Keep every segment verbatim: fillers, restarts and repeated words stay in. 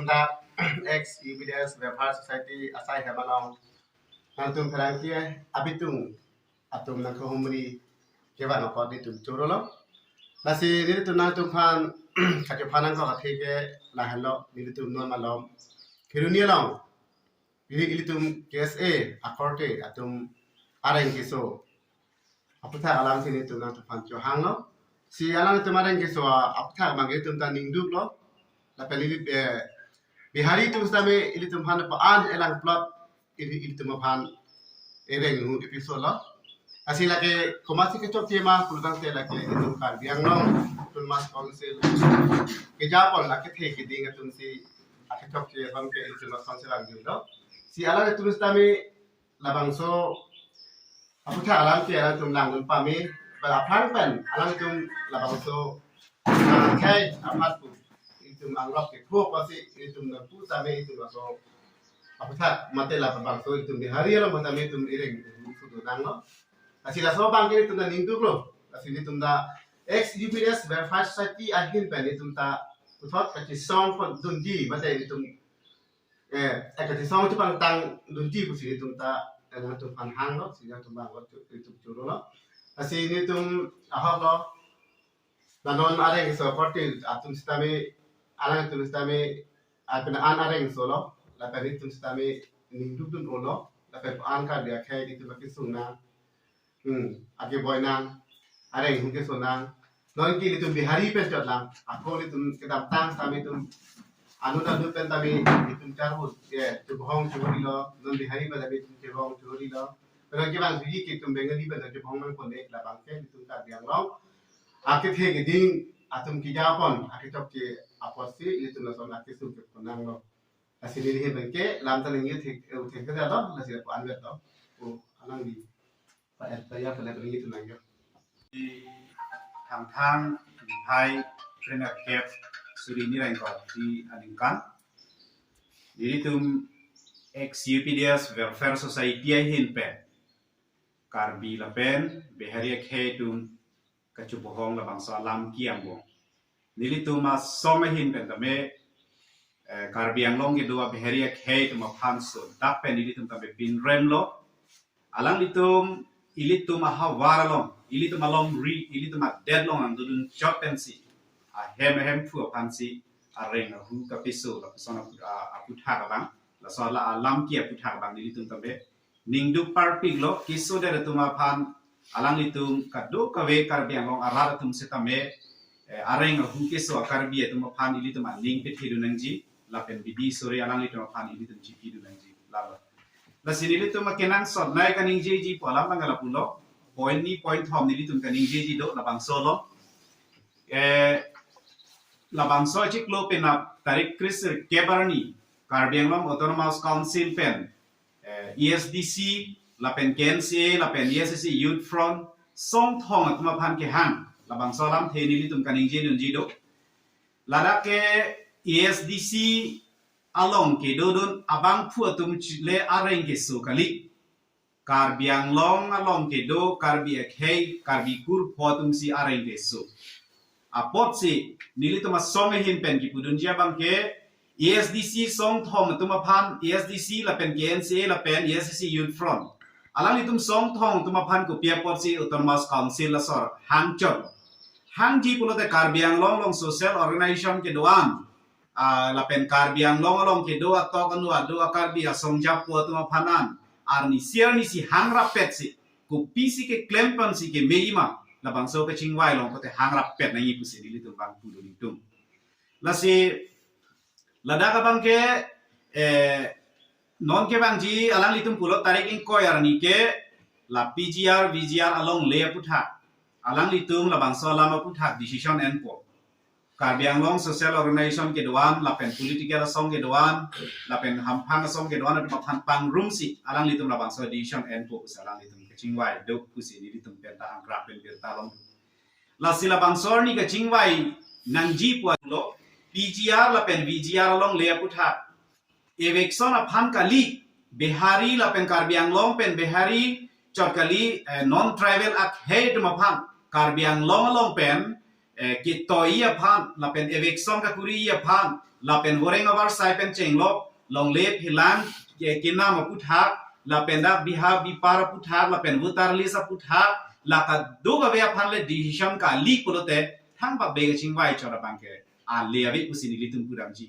Dak ex U P D S Welfare Society asai hem along nangtum pherangke abitung atum nangkehumri kevan apot nelitum chorolo. Lasi nelitum nangtumphan kachephan nangkok athe ke lahenlo, nelitum non malom Kheroni along ili ilitum K S A akorte atum areng keso aphuthak alam si nelitum nangtumphan chohanglo. Si alangtum areng keso aphuthak abang ilitum ta ningduklo. Lapen ili, eh, Bihari atum sitame ilitumphan pa-an elang plot ili ilitum aphan ereng hu episode lo. Lasi lake komatsi kechokche ma pulotangte lake ilitum Karbi Anglong Autonomous Council kejapon lake the keding atum si akechokche abang ke ilitum council ang lo. Si alangtum sitame labangso aphuthak alam ke alangtum langdun pame, ba aphrang pen alangtum labangso akhei aphan pu ilitum angrok kepho apotsi ilitum nangpu tame ilitum laso aphuthak mate labangso ilitum Bihari along tame ilitum ereng sudu nanglo. Lasi laso abang ke ilitum ta ningduklo. Lasi ilitum ta ex U P D S Welfare Society ahin pen ilitum ta puthot kachesong pon dunji mate ilitum eh, eh, kachesong chepangtang dunji pusi ilitum ta, eh, nangtumphan hanglo, si nangtum abang ilitum chorolo. Lasi nelitum ahoklo, la non areng keso akorte atum sitame, alangtum sitame, apena an areng solo, lapen ilitum sitame ningdukdun-olo, lapen an Karbi akhei ilitum akesung nang, hmm, akeboi nang, areng hu keso nang. Non ke ilitum Bihari pen chot lang. Ako ilitum kedamtang tame ilitum anu anu pen tame ilitum charhut, eh, chebohong chorilo. Non Bihari pen tame ilitum chebohong chorilo. Pen ke bang suji ke ilitum Bengali pen chebohong nangpo ne labang ke ilitum Karbi Anglong akethe keding atum kejapon akechokche apotsi ilitum lason akesung kepon nanglo. Lasi neli ahin pen ke lam ta ningje thek, eh, thek thek lo, lasi lapu anvet lo. O, alang di. Pa et pa ya pa le ringgit nang yo. Di Thangthang Phai Trainer Cap Suri Nirang Kor di aningkan. Nelitum ex U P D S Welfare Society ahin pen Karbi lapen Bihari akhei atum kachebohong labangso alam ke angbong. Nelitum asong ahin pen tame, eh, Karbi Anglong kedo a-Bihari akhei atum aphan so dak pen nelitum tame pinremlo. Alanglitum, ilitum ahavar along, ilitum alongri, ilitum adet along nangdodun chot pensi ahem ahemphu aphansi areng ahu kapiso lapuson apu-, a-, aphuthak abang, laso ala alam ke aphuthak abang nelitum tame ningduk parpiklo. Keso det atum aphan alanglitum kadokave Karbi Anglong arat atum setame, eh, areng ahu keso a-Karbi atum aphan ilitum aning pethedun nangji lapen bidi sore alanglitum aphan ilitum chipidun nangji. Lalo. Lasi nelitum akenangsot nai kaningjeji pu alam abang lapulo. Point ni point thom nelitum kaningjeji do labangso along. Eh, labangso achiklo penap tarik kresirkep arni Karbi Anglong Autonomous Council pen, eh, E S D C lapen K N C A lapen E S S C Youth Front songthong atum aphan kehang labangso alamthe nelitum kaningjedunji do. Ladak ke E S D C along kedodun abangphu atum chile areng keso kali. Karbi Anglong along kedo Karbi akhei, Karbi kurpho atumsi areng keso. Apotsi nelitum asong ahin pen kipudunji abang ke E S D C songthom atum aphan, E S D C lapen K N C A lapen E S D C Youth Front, alanglitum songthom atum aphan kopi apotsi Autonomous Council asor hangchot. Hangji pulote Karbi Anglong along social organization kedo-an, ah, lapen Karbi Anglong along kedo atok anu ado a-Karbi asong japo atum aphan an arnisi arnisi hangrap petsi kopisi keklem pensi kemejima labangso kachingvai along kote hangrap pet nangji pusi nelitum abang pudun itum. Lasi ladak abang ke, eh, non kevangji alanglitum pulo tarik ingkoi arni ke la P G R, V G R alongle aphuthak alanglitum labangso alam aphuthak decision enpo. Karbi Anglong social organization kedo-an lapen political asong kedo-an lapen hamphang asong kedo-an atum aphan pangrumsi alanglitum labangso decision enpo pusi alanglitum kachingvai do pusi nelitum penta angkrap pen birta long. Lasi labangso arni kachingvai nangji pulo P G R lapen V G R alongle aphuthak eviction aphan kali, Bihari lapen Karbi Anglong pen Bihari chot kali, eh, non-tribal akhei atum aphan Karbi Anglong along pen, eh, ketoi aphan lapen eviction kakuri aphan lapen voreng avarsai pen chenglok, longle phelang, ke-, kenam aputhak, lapen dak biha bipar aputhak, lapen voter list aputhak, la kadokave aphan le decision kali pulote, thang pa beng chingvai chot abang ke ale ave pusi nelitum pudamji.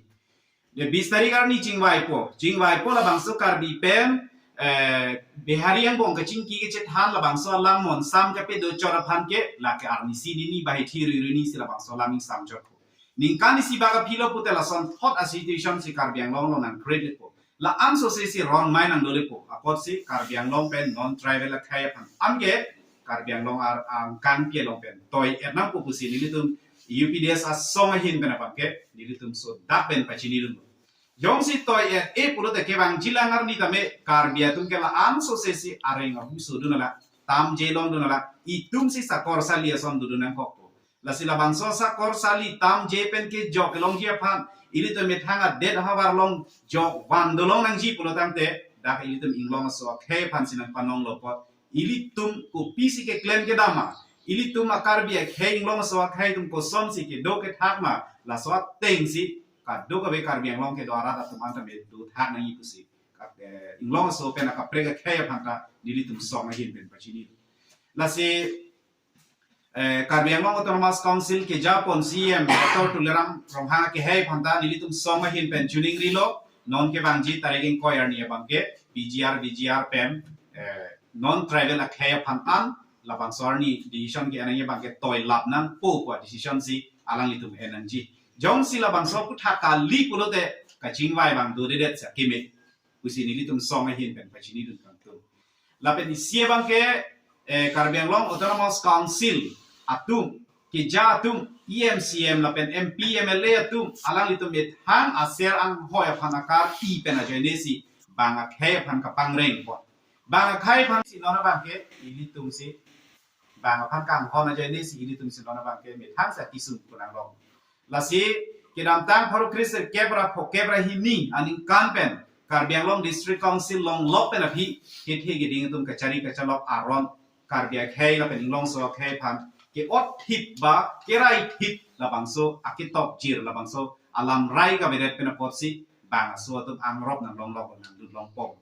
De bis tarik arni chingvaipo, chingvaipo labangso Karbi pen, eh, Bihari angbong kachingki kachethan labangso alam monsam kapedo chot aphan ke, lake arnisi nini bahi thi rui rui ni si labangso alam ingsam chotpo. Ningkan isi bak aphi lo pute lason thot a situation si Karbi Anglong along nang create lepo. La-an so si si ron mai nang dolepo. Apotsi Karbi Anglong pen non tribal akhei aphan, anke Karbi Anglong ar angkangpi along pen toi-et nangpo pusi nelitum U P D S asong ahin pen abang ke nelitum so dak pen pachinidun. Jongsi toi-et-e pulote kevangjilang arni tame Karbi atum ke la-an so si si areng ahu so dun ala, tamje longdun ala, itum si sakor sali ason dodun nangkokpo. Lasi labangso sakor sali tamje pen kejok kelongji aphan, ilitum methang adet ahavar along jok van dolong nangji pulo tangte, dak ilitum Inglong aso akhei aphan si nangpanong lo apot, ilitum kopisi keklem kedam ma, ilitum a-Karbi akhei Inglong aso akhei atum kosonsi kedo kethak ma, laso atengsi kadokave Karbi Anglong kedo arat atum anta me dothak nangji pusi, eh, Inglong aso pen akaprek akhei aphan ta nelitum song ahin pen pachini. Lasi, eh, Karbi Anglong Autonomous Council kejapon C E M Doctor Tuliram Ronghang akehei aphan ta nelitum song ahin pen chuning rilo, non kevangji tarik ingkoi arni abang ke P G R, V G R pen, eh, non tribal akhei aphan an labangso arni decision ke-en nangji abang ke toi lap nangpo pu a-decision si alanglitum en nangji. Jongsi labangso aputhak kali pulote kachingvai abang dodedet sa keme pusi nelitum song ahin pen pachinidun kangtung. Lapen isi abang ke, eh, Karbi Anglong Autonomous Council atum, keja atum, E M, C E M lapen M P, M L A atum, alanglitum methang aser anghoi aphan akarpi pen ajoine si bang akhei aphan kapangrengpo. Bang akhei aphan si non abang ke ilitum si bang aphan kanghon ajoine si ilitum si non abang ke methang sa kisung kunang long. Lasi kedamtang pharo kre sirkep ra phokep ra hini aningkan pen Karbi Anglong District Council longlok pen aphi kethe keding atum kachari kachalok aron Karbi akhei lapen Inglong aso akhei aphan ke-ot thip ba kerai thip labangso aketok jir labangso alam rai kaveret pen apotsi bang aso atum angrop nang longlok nang dut longpom.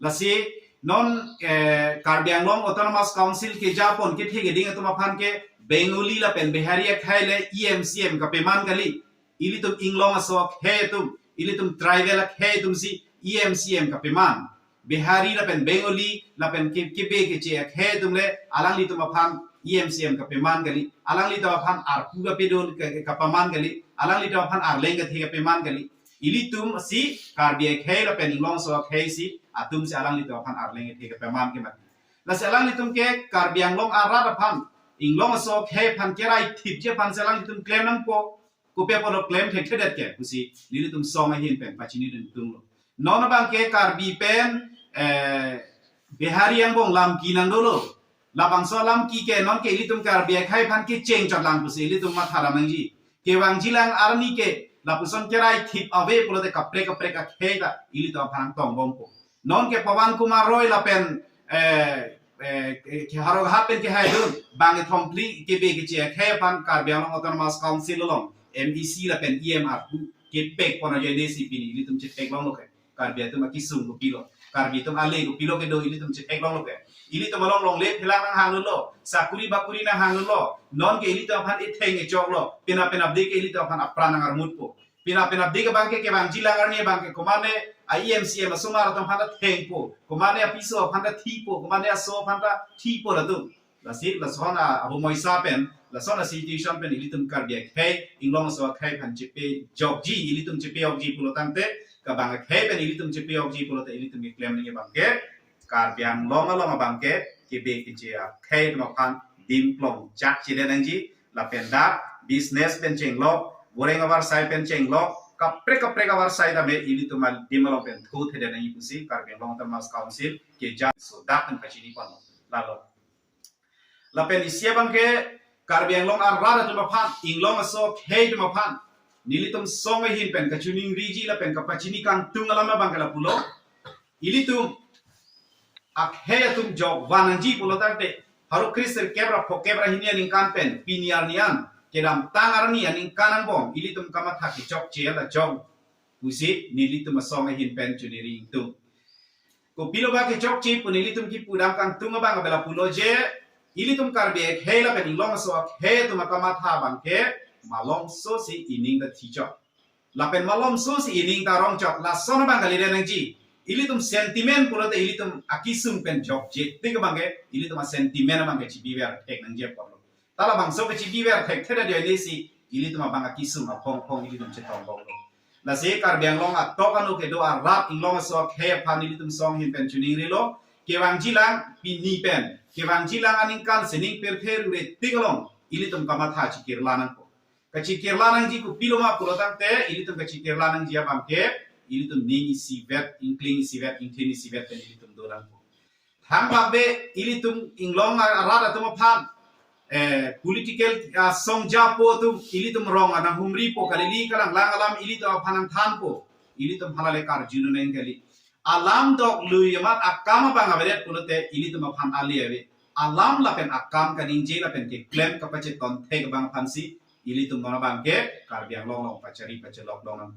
Lasi non, eh, Karbi Anglong Autonomous Council kejapon kethe keding atum aphan ke Bengali lapen Bihari akhei le E M, C E M kapeman kali. Ilitum Inglong aso akhei atum, ilitum tribal akhei atum si E M, C E M kapeman. Bihari lapen Bengali lapen ke, kebe keche akhei atum le alanglitum aphan E M, C E M kapeman kali. Alanglitum aphan arpu kapedo ke, ke kapaman kali. Alanglitum aphan arleng kethe kapeman kali. Ilitum si Karbi akhei lapen Inglong aso akhei si atum si alanglitum aphan arleng kethe kapeman ke mati. Lasi alanglitum ke Karbi Anglong arat aphan, Inglong aso akhei aphan kerai thipji aphan si alanglitum klem nangpo, kopi apotlo klem thekthedet ke pusi nelitum song ahin pen pachinidun tunglo. Non abang ke Karbi pen, eh, Bihari angbong lam ki nang dolo. Labangso lam ki ke non ke ilitum Karbi akhei aphan kecheng chot lang pusi ilitum matha ram nangji. Kevangjilang arni ke lapuson kerai thip ave pulote kaprek kaprek akhei ta ilitum aphan tong bompo. Non ke Pawan Kumar Roy lapen, eh, eh, eh, ke Howraghat pen kehaidun bang kethom-phli kebe keche akhei aphan Karbi Anglong Autonomous Council along M E C lapen E M arpu kepek pon ajoine si pini ilitum chepek longlo ke. Karbi atum akisung kopilo, Karbi atum ale kopilo kedo ilitum chepek longlo ke. Ilitum along longle phelang nanghanglo, sakuri bakuri nanghanglo. Non ke ilitum aphan etheng echoklo, pina pina de ke ilitum aphan apran nang armutpo. Pina pina de ke abang ke kevangjilang arni abang ke komane a E M, C E M asomar atum aphan ta thengpo, komane apiso aphan ta thipo, komane aso aphan ta thipo latum. Lasi lason a, abomoisa pen, lason a situation pen ilitum Karbi akhei, Inglong aso akhei aphan chepejokji, ilitum chepejokji pulo tangte, kabang akhei pen ilitum chepejokji pulote ilitum keklem nangji abang ke Karbi Anglong along abang ke kebe keche akhei atum aphan dim klong jak chede nangji, lapen dak business pen chenglok, voreng avarsai pen chenglok, kaprek kaprek avarsai tame ilitum adim along pen thu thede nangji pusi Karbi Anglong Autonomous Council keja so dak pen pachini pon lalo. Lapen isi abang ke Karbi Anglong arat atum aphan, Inglong aso akhei atum aphan nelitum song ahin pen kachiningriji lapen kapachini kangtung alam abang ke lapulo. Ilitum akhei atum jok van nangji pulo tangte, pharo kre sirkep ra phokep ra hini aningkan pen pini arni an, kedamtang arni aningkan angbong ilitum kamatha kechokche la jok pusi nelitum asong ahin pen choningri ingtung. Kopilo ba kechokche pu nelitum kipudam kangtung abang abela pulo je, ilitum Karbi akhei lapen inglong aso akhei atum akamatha abangke malomso si ining ta thichok. Lapen malomso si ining ta rongchok, lason abang kalidet nangji. Ilitum sentiment pulote ilitum akisung pen jokje tik abangke, ilitum a-sentiment abangke chibiver thek nangji apotlo. Ta labangso kechibiver thekthedet ajoine si ilitum abang akisung aphongphong ilitum chetong boklo. Lasi Karbi Anglong atok ano kedo arat inglong aso akhei aphan ilitum asong ahin pen choningrilo. Kevangjilang pini pen, kevangjilang aningkan sining pirthe rure tik along ilitum kamatha chikirla nangpo. Kachikirla nangji kopilo ma pulo tangte, ilitum kachikirla nangji abangke, ilitum ning isivet, ingkling isivet, ingthin isivet pen ilitum do nangpo. Thangbak be ilitum inglong arat atum aphan, eh, political, ah, songjapo atum ilitum rong anang humripo, kalili kalanglang alam ilitum aphan nangthanpo, ilitum halale karjunang kali. Alam dok lui amat akam abang avedet pulote ilitum aphan ale ave. Alam lapen akam kaningje lapen keklem kapacheton thek abang aphansi ilitum non abangke Karbi Anglong along pachari pachelok long nang.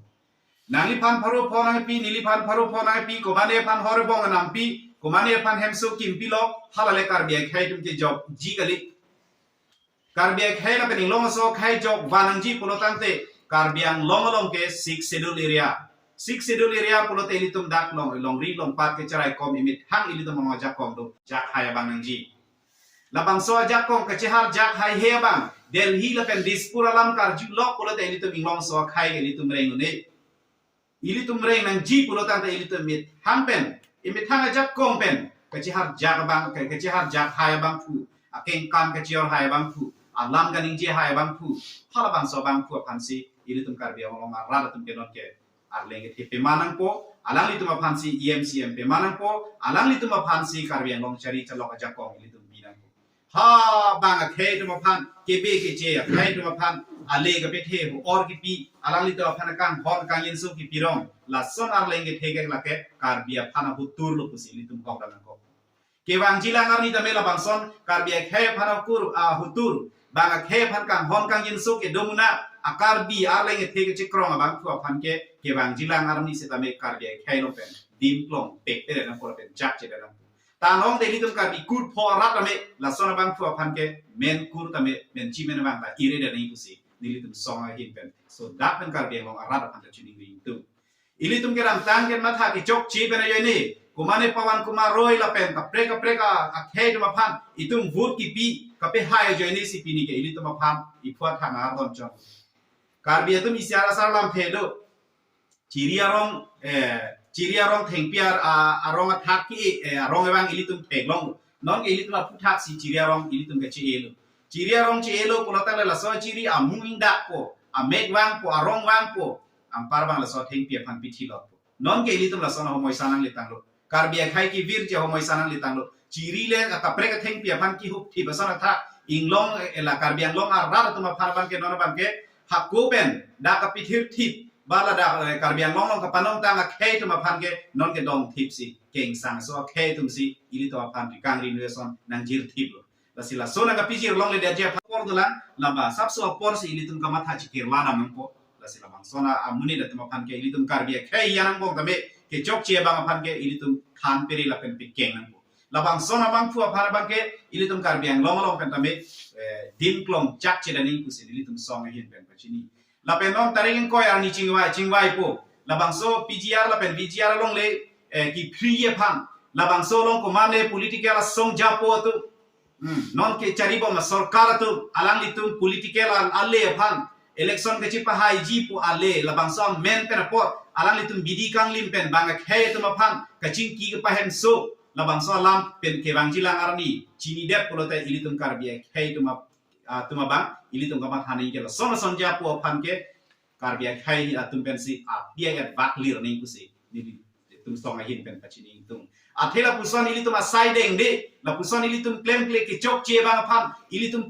Nangliphan pharo pho nangpi, neliphan pharo pho nangpi, komane aphan hor bong nangpi, komane aphan hemso kimpi lo, halale Karbi akhei atum kejokji kali. Karbi akhei lapen inglong aso akhei jok vanangji pulo tangte, Karbi Anglong along ke Sixth Schedule area. Sixth Schedule area pulote ilitum dak long, longri longpat kecherai kom imethang ilitum among ajakong do, jak hai abang nangji. Labangso ajakong kachehar jak haihe abang, Delhi lapen Dispur alam karjulok pulote ilitum inglong aso akhei ilitum reng un-e. Ilitum reng nangji pulo tangte ilitum imethang pen, imethang ajakong pen kachehar jak abang, kachehar jak hai abangphu, akengkam kachehor hai abangphu, alam kaningje hai abangphu, halabangso abangphu aphansi ilitum Karbi Anglong arat atum ke non ke arleng kethe pema nangpo, alanglitum aphansi E M C M pema nangpo, alanglitum aphansi Karbi Anglong chari chalok ajakong ilitum pi nangpo. Ha bang akhei atum aphan, kebe keche akhei atum aphan, ale kapethe, hor kipi, alanglitum aphan kanghon kangjinso kipi rong, lason arleng kethe ke lake Karbi aphan ahutur lo pusi ilitum hok dam nangkok. Kevangjilang arni tame labangson Karbi akhei aphan akur, ahutur, bang akhei aphan kanghon kangjinso kedo muna, a Karbi arleng kethe kechekrong abangphu aphan ke, kevangjilang arni setame Karbi akhei along pen dim klong pek tere nangpo lapen jak chedet nangpo. Tanong te ilitum Karbi kur pho arat tame, lason abangphu aphan ke men kur tame, men chimen abang ta ire dan pusi nelitum asong ahin pen. So dak pen Karbi Anglong arat aphan ta choningri ingtung. Ilitum kedamtang kematha kechokche pen ajoine, komane Pawan Kumar Roy lapen kaprek kaprek a, akhei atum aphan itum vote kipi kapehai ajoine si pini ke ilitum aphan iphuat thang ardon chong. Karbi atum isi arasar lamthe do. Chiri arong, eh, chiri arong thengpi ar, a, arong athak ke, eh, arong abang ilitum theklong. Non ke ilitum aphuthak si chiri arong ilitum kache-elo. Chiri arong che-elo pulo tangte laso chiri amung ingdakpo, amek vangpo, arong vangpo, anpar abang laso thengpi aphan pithilotpo. Non ke ilitum lason ahomoi sanang letanglo. Karbi akhei kevirji ahomoi sanang letanglo. Chiri le akaprek athengpi aphan kihupthip ason athak inglong, eh, la Karbi Anglong arat atum aphan abangke non abangke hako pen dak kapithirthip ba ladak, eh, Karbi Anglong along kapanongtang akhei atum aphan ke non ke dongthip si, kengsang aso akhei atum si ilitum aphan rikang rinue ason nangjirthiplo. Lasi laso nangkapijir longledet ji aphan apor dolang, laba sapso apor si ilitum kamatha chikirla dam nangpo. Lasi labangson amonit atum aphan ke ilitum Karbi akhei angbong tame kechokche abang aphan ke ilitum than peri lapen pikeng nangpo. Labangson abangphu aphan abangke ilitum Karbi Anglong along pen tame, eh, dim klong jak chedet nangji pusi ilitum asong ahin pen pachini. Lapen non tarik ingkoi arni chingvai, chingvaipo. Labangso P G R lapen V G R along le, eh, kipri aphan. Labangso along komane political asongjapo atum. Hmm, non ke charibom asorkar atum, alanglitum political al-, ale aphan. Election kachepahaiji pu ale, labangso amen pen apot, alanglitum bidi kanglim pen, bang akhei atum aphan, kachingki kepahemso, labangso alam pen kevangjilang arni, chinidet pulote ilitum Karbi akhei atum ap-, atum abang, ilitum kamatha nangji ke lason asonjapo aphan ke, Karbi akhei atum pensi, api ayat vaklir nangji pusi, nelitum asong ahin pen pachini ingtung. Athe lapuson ilitum asai dengde, lapuson ilitum klemkle kechokche abang aphan, ilitum